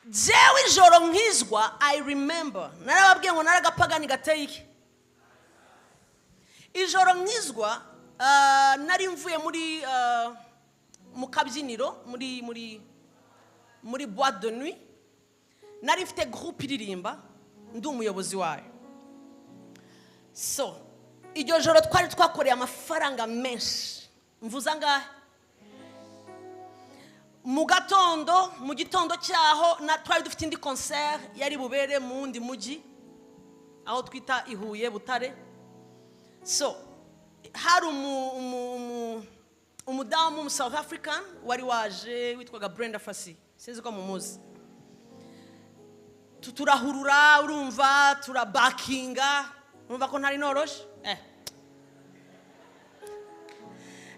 Jewe ijoro nkizwa, I remember narababwiye ngo naragapagani gateye iki. Ijoro nkizwa, nari mvuye muri mu kabyiniro, muri boîte de nuit. Nari mfite groupe iririmba, ndi umuyobozi wayo. So iryo joro twari twakoreye amafaranga menshi, mvuza ngahe. Mu gatondo, mu gitondo cyaho twari dufite indi concert yari bubere mu wundi mujyi aho twita i Huye, Butare. So hari umudamu mu South African wari waje witwaga Brenda Fassie, sinzi ko mumuzi. Turahurura, urumva turabakinga, urumva ko ntari noroshe.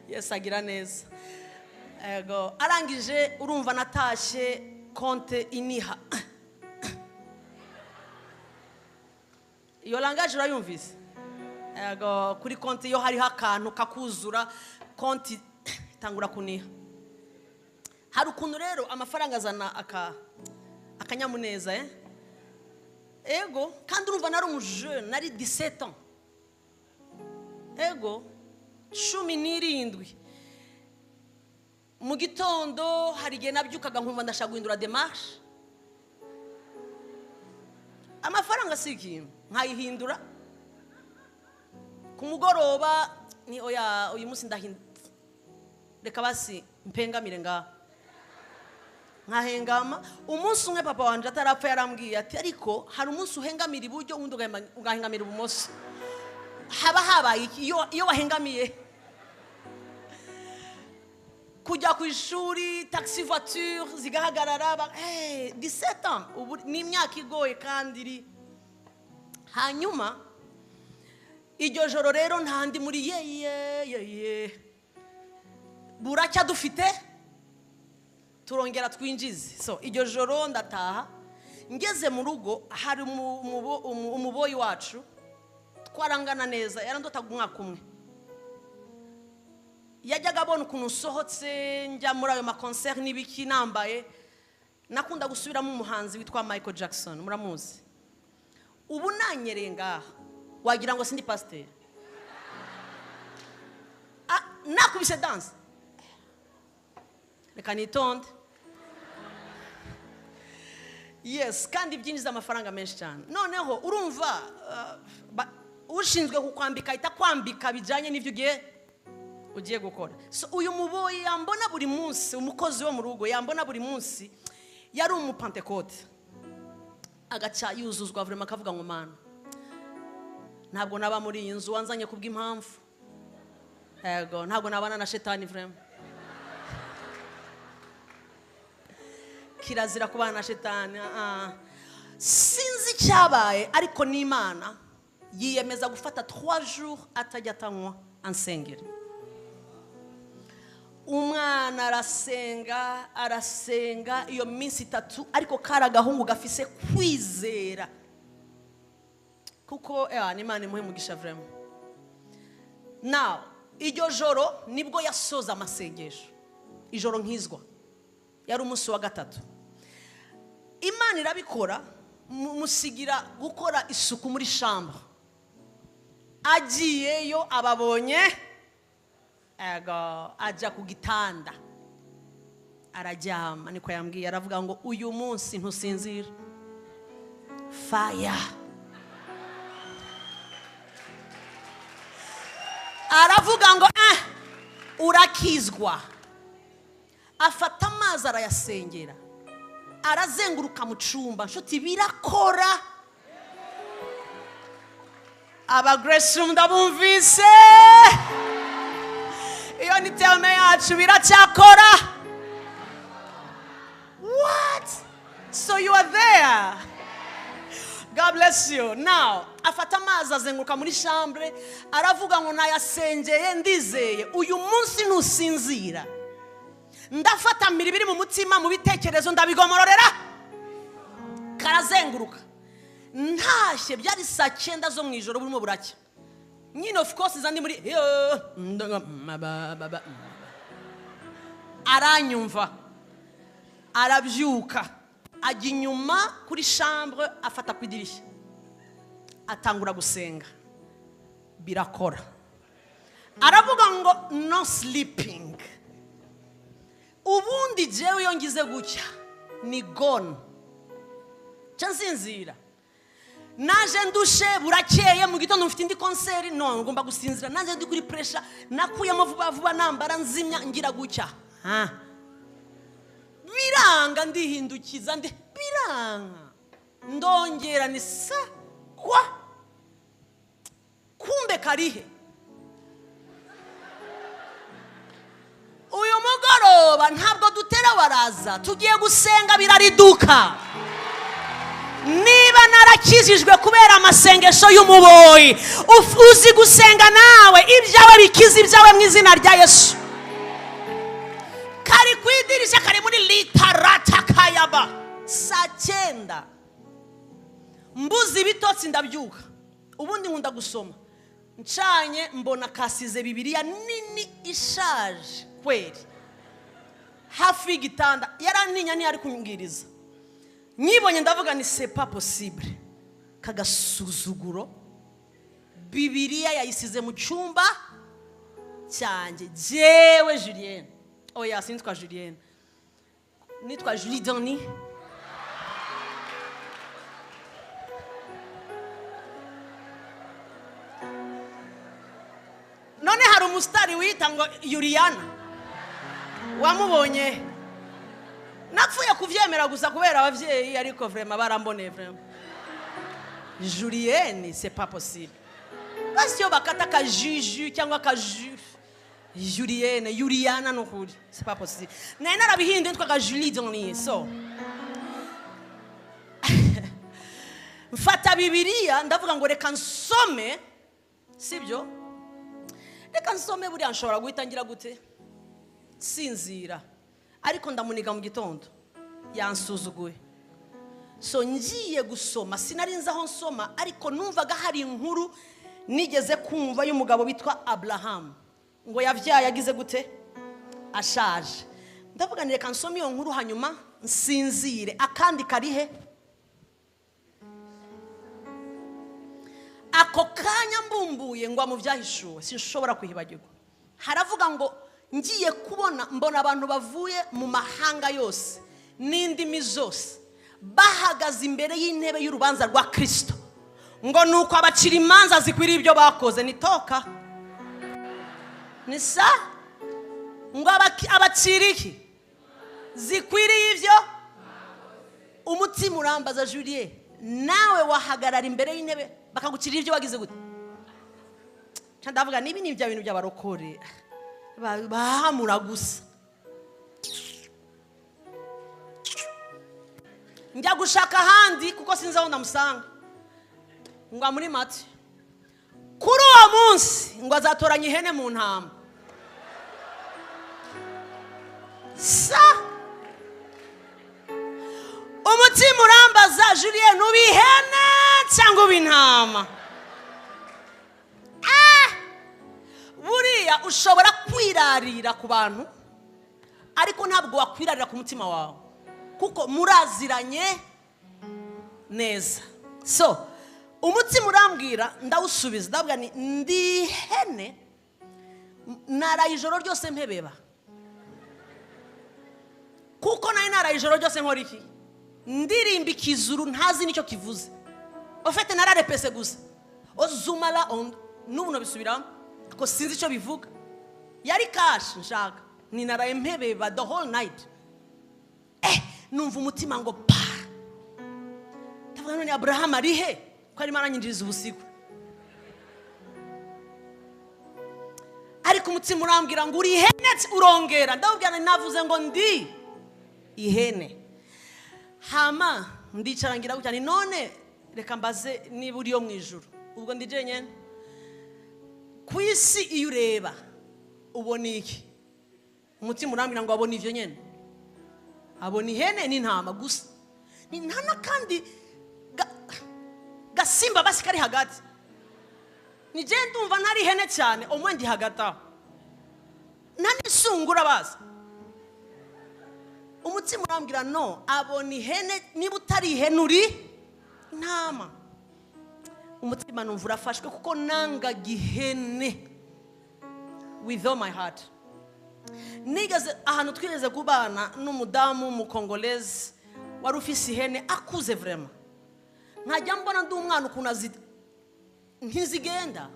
Yes, agira neza. Ego, arangije urumva natashye konte iniha. Iyo langage urayumvise? Ego, kuri konti iyo hariho akantu kakuzura konti itangura kuniha. Hari ukuntu rero amafaranga azana akanyamuneza, Ego, kandi urumva nari umujene, nari 17 ans. Ego, 17. Mu gitondo hari igihe nabyukaga nkumva ndashaka guhindura démarche. Amafaranga si ikintu, nkayihindura. Ku mugoroba ni oya, uyu munsi ndahindura, reka basi mpengamire ngaha. Nkahengama. Umunsi umwe papa wanje atarapfa yarambwiye ati ariko hari umunsi uhengamira iburyo undi ugahengamira ibumoso. Haba habaye iki iyo wahengamiye? Kujya ku ishuri, taxi voiture zigahagarara, hey, 17 ans, ubu ni imyaka igoye kandi iri. Hanyuma iryo joro rero ntandi muri ye ye ye ye, buracya dufite turongera twinjize. So iryo joro ndataha, ngeze mu rugo hari umuboyi wacu twarangana neza, yarandotaga umwaka umwe. Yajyaga abona ukuntu nsohotse njya muri ayo maconcert n'ibiki nambaye. Nakunda gusubiramo umuhanzi witwa Michael Jackson, muramuzi. Ubu nanyereye ngaha wagira ngo sindi pasteur. Nakubise dance, reka nitonde. Yes, kandi byinjiza amafaranga menshi cyane. Noneho urumva ushinzwe kukwambika ahita kwambika bijyanye n'ibyo ugiye gukora. So uyu muboyi yambona buri munsi, umukozi wo mu rugo yambona buri munsi, yari umupantekote. Agaca yuzuzwa vraiment akavuga ngo mana, ntabwo naba muri iyi nzu wanzanye kubw'impamvu. Ego, ntabwo nabana na shetani vraiment. Kirazira kubana na shetani. Sinzi icyabaye ariko n'Imana yiyemeza gufata 3 jours atajya atanywa ansengera. Umwana arasenga, arasenga iyo minsi 3, ariko kari agahungu gafise kwizera. Kuko n'Imana imuhe umugisha vraiment. Now, iryo joro nibwo yasoza amasengesho. Ijoro nkizwa. Yari umunsi wa 3. Imana irabikora, musigira gukora isuku muri chambre. Agiyeyo ababonye, ego, ajya ku gitanda araryama. Niko yambwiye, aravuga ngo uyu munsi ntusinzira. Fire. Aravuga ngo urakizwa. Afata amazi arayasengera, arazenguruka mu cyumba. Nshuti, birakora. Aba Grace Room ndabumvise, iyo ni terme yacu, biracyakora. What? So you are there. God bless you. Now, afata amazi azenguruka muri chambre, aravuga ngo nayasengeye ndizeye, uyu munsi ntusinzira. Ndafata mbiri biri mu mutima, mu bitekerezo ndabigomororera. Karazenguruka. Ntashye byari saa 9 zo mu ijoro burimo buracya. Nyine of course zandi muri aranyumva, arabyuka. Ajya inyuma kuri chambre, afata ku idirishya, atangura gusenga, birakora. Aravuga ngo no sleeping. Ubundi jewe iyo ngize gutya ni gone, nsinzira. Naje ndushe, burakeye mu gitondo mfite indi concert, no ngomba gusinzira. Naje ndi kuri pressure, nakuyemo vuba vuba, nambara, nzimya, ngira gutya, biranga, ndihindukiza, ndi biranga, ndongera ni sa kwa kumbe karihe. Uyu mugoroba ntabwo dutera waraza, tugiye gusenga birariduka. Niba narakijijwe kubera amasengesho y'umuboyi, uzi gusenga nawe ibyawe bikiza ibyawe mu izina rya Yesu. Kari ku idirishya, kari muri litarata kayaba. Saa 9 mbuze ibitotsi ndabyuka. Ubundi nkunda gusoma, ncanye mbona kasize Bibiliya nini ishaje kweri hafi y'igitanda. Yarantinya, ntiyari kumbwiriza. Nyibonye ndavuga ni c'est pas possible, kagasuzuguro. Bibiliya yayisize mu cyumba cyanjye. Jewe Julienne, oya sinitwa Julienne, nitwa Julie Dani. None hari umusitari wita ngo Yuriana, wamubonye? Napfuye kuvyemera gusa kubera abavyeyi, ariko vraiment baramboneye. Vraiment Julienne, c'est pas possible. Basi yo bakata ka juju cyangwa ka ju Julienne, Yuriana, no kuri c'est pas possible. Nari narabihinduye nitwaga Julie Dani. So mfata Bibiliya ndavuga ngo reka nsome, sibyo? Reka nsome, buriya nshobora guhita ngira gute, sinzira. Ariko ndamuniga mu gitondo yansuzuguye. So ngiye gusoma, sinari nzi aho nsoma, ariko numvaga hari inkuru nigeze kumva y'umugabo witwa Abraham, ngo yavyaye agize gute, ashaje. Ndavuga ni reka nsome iyo nkuru hanyuma nsinzire. Akandi karihe? Ako kanya mbumbuye ngo mubyahishuwe, sinshobora kwibagirwa. Haravuga ngo ngiye kubona mbona abantu bavuye mu mahanga yose n'indimi zose bahagaze imbere y'intebe y'urubanza rwa Kristo, ngo nuko abacira imanza zikwiriye ibyo bakoze. Nitoka ni sa ngo abacira iki zikwiriye ibyo. Umutima urambaza, Julie, nawe wahagarara imbere y'intebe bakagucira ibyo wagize gute? Ndavuga nibi ni ibya bintu by'abarokore bahamura gusa. Njya gushaka ahandi kuko sinzi aho ndamusanga. Ngo muri Mati kuri uwo munsi ngo azatoranya ihene mu ntama. Sa umutima urambaza, Julien, uba ihene cyangwa uba intama? Buriya ushobora kwirarira ku bantu, ariko ntabwo wakwirarira ku mutima wawe, kuko muraziranye neza. So umutima urambwira, ndawusubiza, ndavuga ni ndi ihene, naraye ijoro ryose mpebeba, kuko nari naraye ijoro ryose nkora iki, ndirimba ikizuru ntazi nicyo kivuze. Ofete nararepese gusa ozumala on, n'ubu nabisubiramo ko sinzi icyo bivuga. Yari cash nshaka, ni naraye mpebeba the whole night. Numva umutima ngo pa. Ndavuga none Abraham ari he ko arimo aranyinjiriza ubusiku? Ariko umutima urambwira ngo uri ihene, urongera. Ndababwira navuze ngo ndi ihene. Hama ndicara ngira gutya, none reka mbaze niba uri yo mu ijuru. Ubwo ndi jenyene ku isi, iyo ureba ubona iki? Umutima urambwira ngo abona ivyo nyene, abona ihene n'intama gusa, ni nta n'akandi gasimba basi kari hagati. Ni je ndumva ntari ihene cyane, umwe ndi hagati aho, nta n'isungura bazi. Umutima urambwira no, abona ihene, niba utari ihene uri intama. Umutima numva urafashwe kuko nangaga ihene with all my heart. Nigeze ahantu twigeze kubana n'umudamu w'umukongolezi wari ufise ihene akuze vraiment, nkajya mbona ndi umwana ukuntu ntizigenda.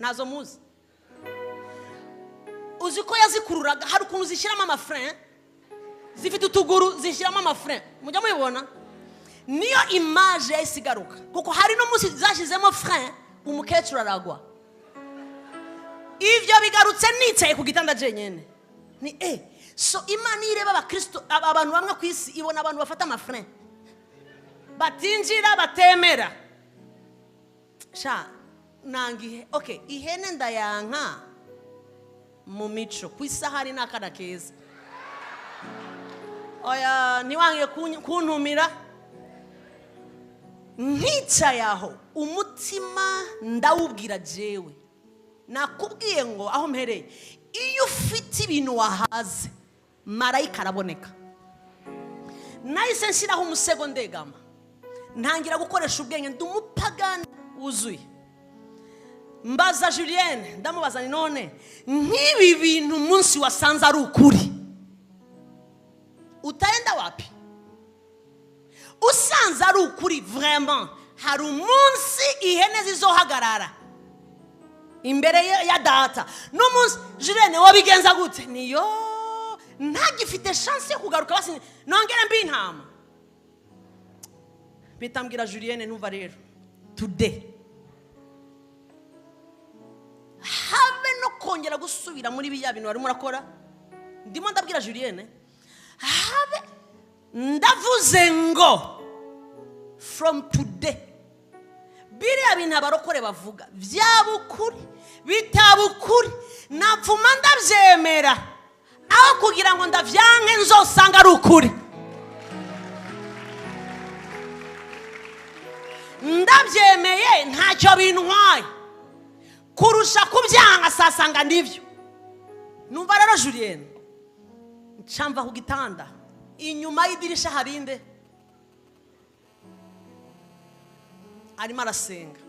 Ntazo muzi. Uzi ko yazikururaga, hari ukuntu zishyiramo amafrein, zifite utuguru zishyiramo amafrein, mujya mubibona. Niyo image yahise igaruka, kuko hari n'umunsi zashyizemo frein umukecuru aragwa. Ivyo bigarutse nicaye ku gitanda jenyene. Ni so Imana ireba abakristo, abantu bamwe ku isi ibona abantu bafata amafrein, batinjira batemera. Sha nangihe okay, ihene ndayanka mu mico ku isahani n'akana keza. Oya ntiwange kuntumira. Nkicaye aho umutima ndawubwira jewe, nakubwiye ngo aho mpereye, iyo ufite ibintu wahaze marayika araboneka. Nahise nshyiraho umusego ndegama, ntangira gukoresha ubwenge, ndi umupagani wuzuye. Mbaza Julienne, ndamubaza ni none nk'ibi bintu umunsi wasanze ari ukuri utaenda wapi? Usanze ari ukuri vraiment, hari umunsi ihene zizohagarara imbere ya data. N'umunsi Julienne wabigenza gute? Niyo ntagifite chance yo kugaruka, basi nongere mbi intama. Bitambwira Julienne, ntumva rero today habe no kongera gusubira muri biya bintu warimo urakora. Ndimo ndabwira Julienne, habe ndavuze ngo from today biriya bintu abarokore bavuga byaba ukuri bitaba ukuri napfuma ndabyemera, aho kugira ngo ndavyanke nzosanga ari ukuri. Ndabyemeye ntacyo bintwaye kurusha kubyanga sasanga nivyo. Numva rero Julienne ncamva ku gitanda, inyuma y'idirisha harinde arimo arasenga.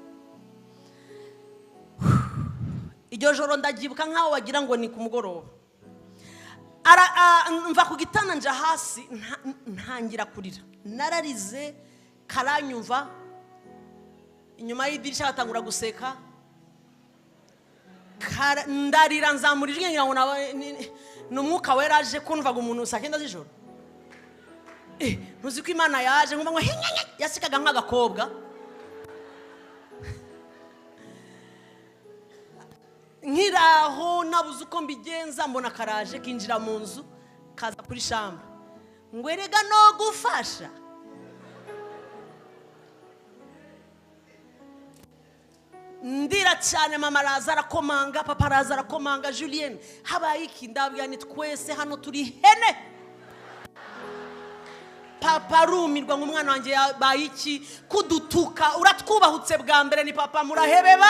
Iryo joro ndagyibuka nkaho wagira ngo ni ku mugoroba. Mva ku gitanda nja hasi, ntangira kurira, nararize karanyumva. Inyuma y'idirisha batangura guseka, ndarira nzamura ijwi ngira ngo ni umwuka wera aje kumvaga umuntu saa 9 z'ijoro. Ntuzi ko Imana yaje, nkumva ngo hinyenye, yasekaga nk'agakobwa. Nkiraho nabuze uko mbigenza, mbona karaje kinjira mu nzu kaza kuri shamba, ngo erega no gufasha. Ndira cyane, mama araza arakomanga, papa araza arakomanga, Julienne habaye iki? Ndabwira ni twese hano turi hene. Papa arumirwa ngo umwana wanjye yabaye iki kudutuka, uratwubahutse bwa mbere ni papa murahebeba.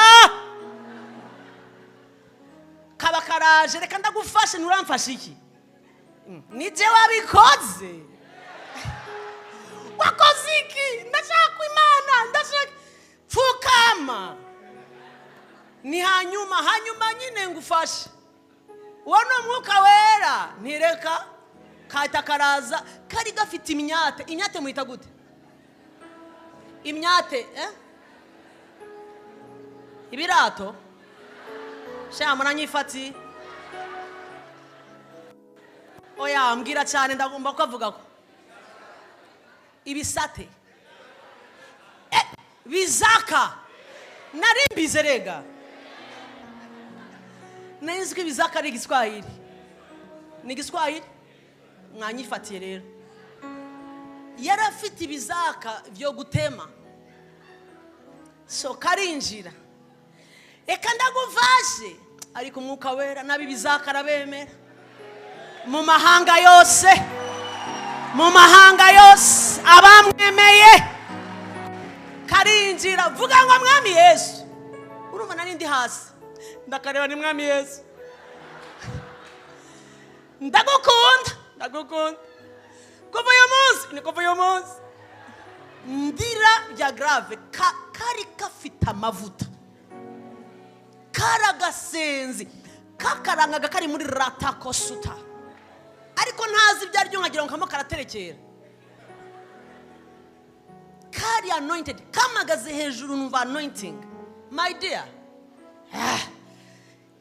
Kaba karaje, reka ndagufashe, nturamfashe iki? Nije wabikoze, wakoze iki? Ndashaka Imana, ndashaka pfukama. Ni hanyuma hanyuma nyine ngufashe, uwo ni umwuka wera. Ntireka kahita karaza, kari gafite imyate. Imyate muhita gute? Imyate ibirato sha muranyifati. Oya mbwira cyane, ndagomba kuvuga ko ibisate bizaka narimbize rega. Nzi ko ibizaka ari igiswahili, ni igiswahili mwanyifatiye rero. Yari afite ibizaka byo gutema, so karinjira, reka ndagufashe. Ariko umwuka wera nabi bizaka arabemera mu mahanga yose, mu mahanga yose abamwemeye. Karinjira, vuga ngo mwami Yesu. Urumva nari ndi hasi, ndakareba ni mwami Yesu. Ndagukunda, ndagukunda. Kuva uyu munsi, ni kuva uyu munsi. Ndira bya grave, kari gafite amavuta. Karagasenzi, kakarangaga kari muri ratakosuta. Ariko ntazi ibyo aryo nkagira ngo kamo karaterekera. Kari anointed, kamagaze hejuru numva anointing. My dear,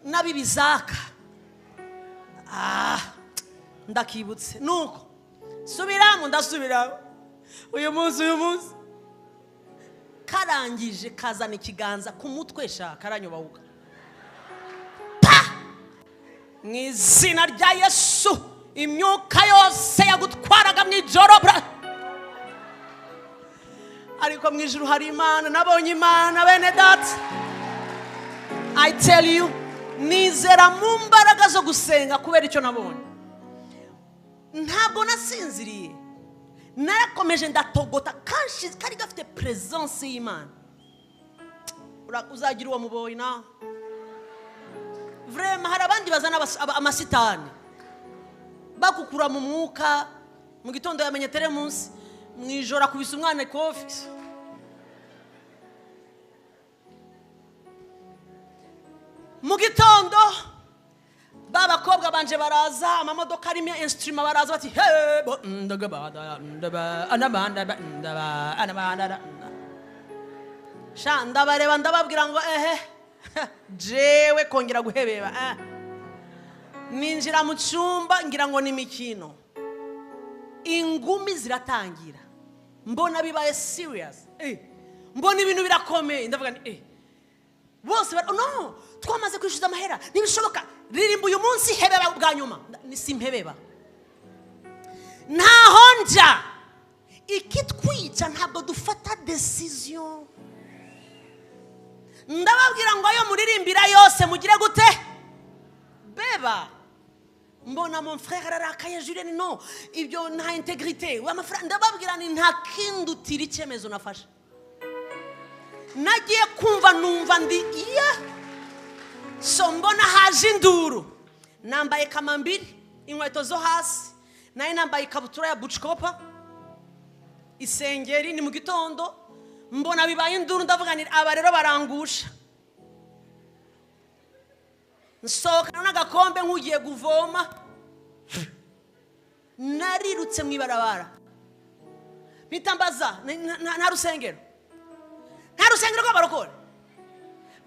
nabibizaka. Ndakibutse. Nuko subiramo, ndasubiramo. Uyu munsi, uyu munsi. Karangije kazana ikiganza ku mutwe sha karanyubawuka. Pa! Mu izina rya Yesu, imyuka yose yagutwaraga mu ijoro bra. Ariko mu ijuru hari Imana, nabonye Imana bene data. I tell you, nizera mu mbaraga zo gusenga kubera icyo nabonye. Ntabwo nasinziriye, narakomeje ndatogota, kanshi kari gafite presence y'Imana. Uzagira uwo muboyi na vraiment. Hari abandi bazana amasitani bakukura mu mwuka, mu gitondo yamenye teremunsi, mu ijoro akubise umwana ikofi. Mu gitondo ba bakobwa banje baraza, amamodoka arimo instrument baraza bati he bo ndagabada ndaba anabanda ndaba anabanda. Sha ndabareba ndababwira ngo ehe jewe kongera guhebeba. Ninjira mu cyumba ngira ngo ni imikino, ingumi ziratangira, mbona bibaye serious, mbona ibintu birakomeye, ndavuga nti bose no twamaze kwishyuza amahera, ntibishoboka, ririmba uyu munsi hebeba bwa nyuma. Ni simpebeba, ntaho nja. Ikitwica ntabwo dufata decision. Ndababwira ngo ayo muririmbira yose mugire gute beba. Mbona mon frère ararakaye, Julien no ibyo nta integrité amafaranga. Ndababwira ni nta kindutira icyemezo nafashe. Nagiye kumva numva ndi iya so mbona haje induru. Nambaye kamambiri, inkweto zo hasi, naye nambaye ikabutura ya buchikopa, isengeri. Ni mu gitondo mbona bibaye induru, ndavuga nti aba rero barangusha. Nsohokana n'agakombe nk'ugiye guvoma, narirutse mu ibarabara mpitambaza nta rusengero, nta rusengero rw'abarokore.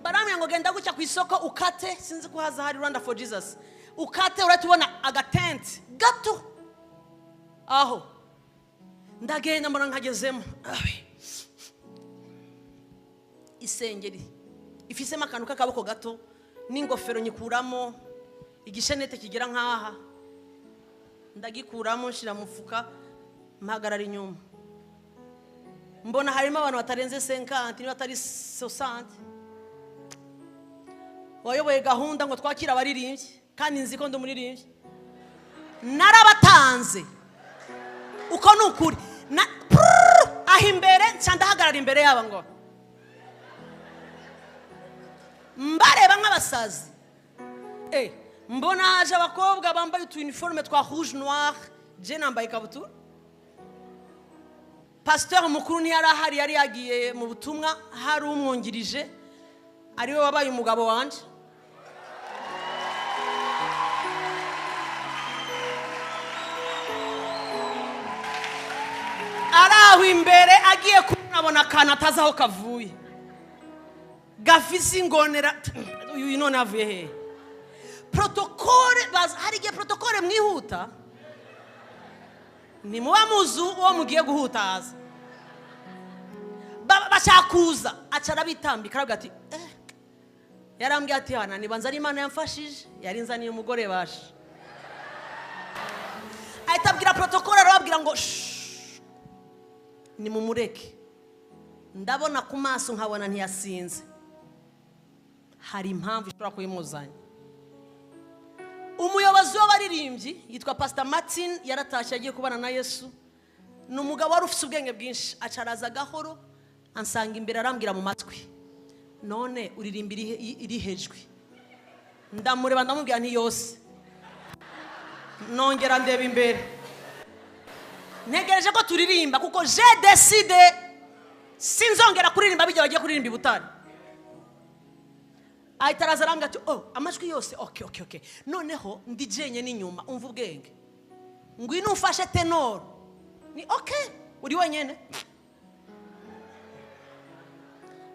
Barambwira ngo genda gutya ku isoko ukate, sinzi ko haza hari Rwanda for Jesus, ukate urahita ubona agatente gato aho. Ndagenda mbona nkagezemo, isengeri ifisemo akantu k'akaboko gato n'ingofero nyikuramo, igishenete kigera nkaha ndagikuramo nshira mufuka, mpagarara inyuma. Mbona harimo abantu batarenze 50 niba atari 60. Wayoboye gahunda ngo twakira abaririmbyi, kandi nzi ko ndi umuririmbyi, narabatanze uko ni ukuri. Aho imbere nca ndahagarara imbere yabo ngo mbareba nk'abasazi. Mbona haje abakobwa bambaye utu uniforme twa rouge noir, je nambaye ikabutura. Pasteur mukuru ntiyari ahari, yari yagiye mu butumwa, hari umwungirije ariwe wabaye umugabo wanje. Araho imbere agiye kubona akantu atazi aho kavuye, gafise ingonera. Uyu none avuye hehe? Protokole, hari igihe protokole mwihuta, ntimuba muzi uwo mugiye guhutaza. Bashaka kuza aca arabitambika, aravuga ati yarambwiye ati hana nibanza ari Imana yamfashije, yari nzaniye umugore bashe. Ahita abwira protokole, arababwira ngo nimumureke, ndabona ku maso nkabona ntiyasinze, hari impamvu ishobora kuyimuzanya. Umuyobozi w'abaririmbyi yitwa Pastor Martin, yaratashye agiye kubana na Yesu. Ni umugabo wari ufite ubwenge bwinshi, acaraza gahoro ansanga imbere, arambwira mu matwi, none uririmba irihe jwi? Ndamureba ndamubwira nti yose. Nongera ndeba imbere, ntegereje ko turirimba, kuko j'ai décidé, sinzongera kuririmba bijya bagiye kuririmba i Butare. Ahita araza arambwira ati: "Oh, amajwi yose, okay." Noneho ndi jenye n'inyuma, umva ubwenge: "Ngwino umfashe ténor." Ni okay, uri wenyine.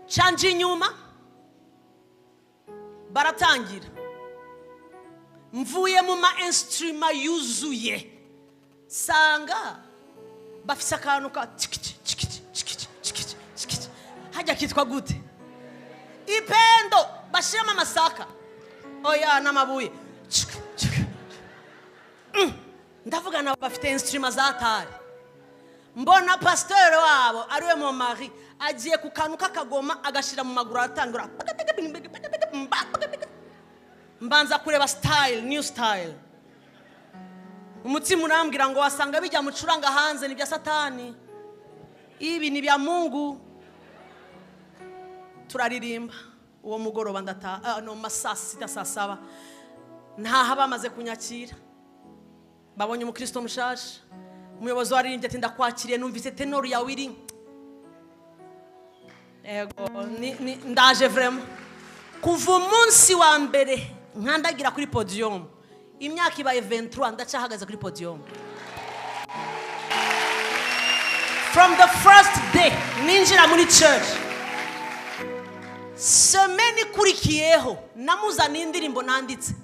Canje inyuma, baratangira, mvuye mu ma instrument yuzuye, sanga bafise akantu ka tikiti tikiti tikiti tikiti tikiti, hajya kitwa gute? Ipendo bashyiramo amasaka, oya, n'amabuye. Chik, chik. Ndavuga nabo bafite instrument za tari. Mbona pasiteri wabo, ariwe mon mari, agiye ku kantu k'akagoma, agashyira mu maguru, aratangura. Mbanza kureba style, new style. Umutima urambwira ngo wasanga bijya mucuranga hanze ni ibya Satani, ibi ni ibya Mungu. Turaririmba uwo mugoroba, ndataha, no ma saa 6, saa 7 ntaha. Bamaze kunyakira, babonye umukristo mushasha. Umuyobozi waririmbye ati: "Ndakwakiriye, numvise ténor yawe iri, ego ndaje." Vraiment, kuva umunsi wa mbere nkandagira kuri podium, imyaka ibaye 23, ndacyahagaze kuri podium. From the first day ninjira muri church, semaine ikurikiyeho namuzaniye indirimbo nanditse,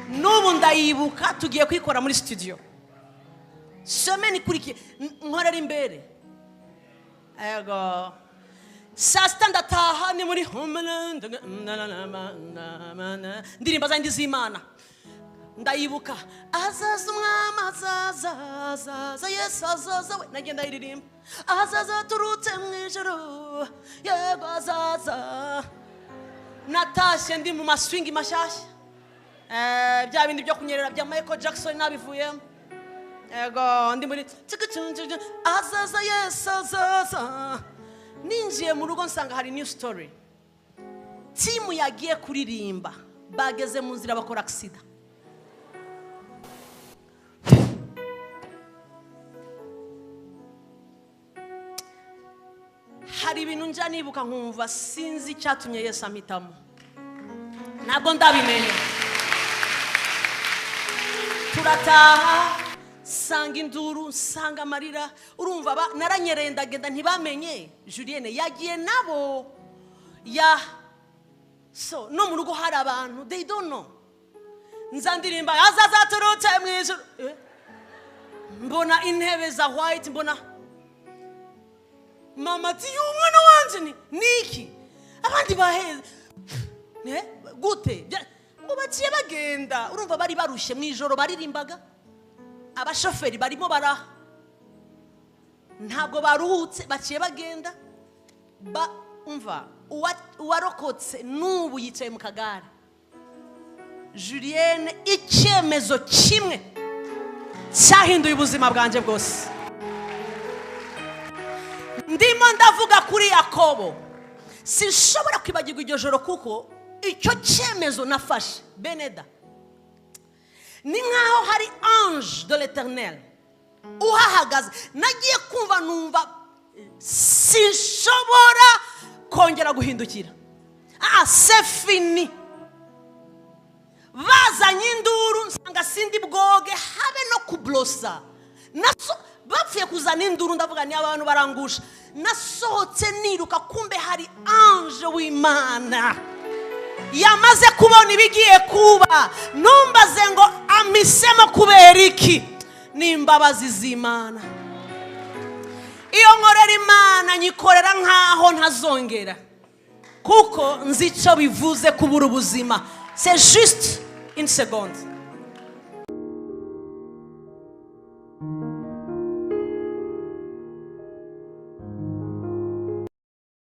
n'ubu ndayibuka, tugiye kuyikora muri studio. Semaine ikurikiye nkorera imbere, ego. Saa 6 ndataha, ni muri ndirimba zandi z'Imana, ndayibuka: "Azaza umwami, azaza, azaza Yesu, azaza we." Nagenda ndayiririmba: "Azaza aturutse mu ijuru, yego azaza." Natashye ndi mu maswingi mashyashya. Bya bindi byo kunyerera bya Michael Jackson nabivuyemo. Ego, ndi muri "Azaza Yesu, azaza". Ninjiye mu rugo nsanga hari new story. Team yagiye kuririmba bageze mu nzira bakora accident. Hari ibintu njya nibuka nkumva sinzi icyatumye Yesu ampitamo, ntabwo ndabimenya. Turataha, nsanga induru, nsanga amarira. Urumva naranyereye, ndagenda, ntibamenye Julienne yagiye nabo ya. So no mu rugo hari abantu, they don't know. Nza ndirimba "Azaza aturutse mu ijuru". Mbona intebe za white, mbona mama ati: "Umwana wanje, ni niki? Abandi baheze?" Gute? Ngo baciye bagenda. Urumva bari barushye, mu ijoro baririmbaga, abashoferi barimo bara ntabwo baruhutse, baciye bagenda. Ba umva, uwarokotse n'ubu yicaye mu kagare. Julienne, icyemezo kimwe cyahinduye ubuzima bwanjye bwose. Ndimo ndavuga kuri Yakobo, sinshobora kwibagirwa iryo joro, kuko icyo cyemezo nafashe, beneda, ni nkaho hari ange de l'Éternel uhahagaze. Nagiye kumva numva sinshobora kongera guhindukira. Ah, c'est fini. Bazanye induru, nsanga sindi bwoge habe no kublosa. Bapfuye kuzana induru, ndavuga ni abantu barangusha. Nasohotse niruka, kumbe hari ange w'Imana yamaze kubona ibigiye kuba. Ntumbaze ngo ampisemo kubera iki, ni imbabazi z'Imana. Iyo nkorera Imana nyikorera nkaho ntazongera, kuko nzi icyo bivuze kubura ubuzima. C'est juste une seconde.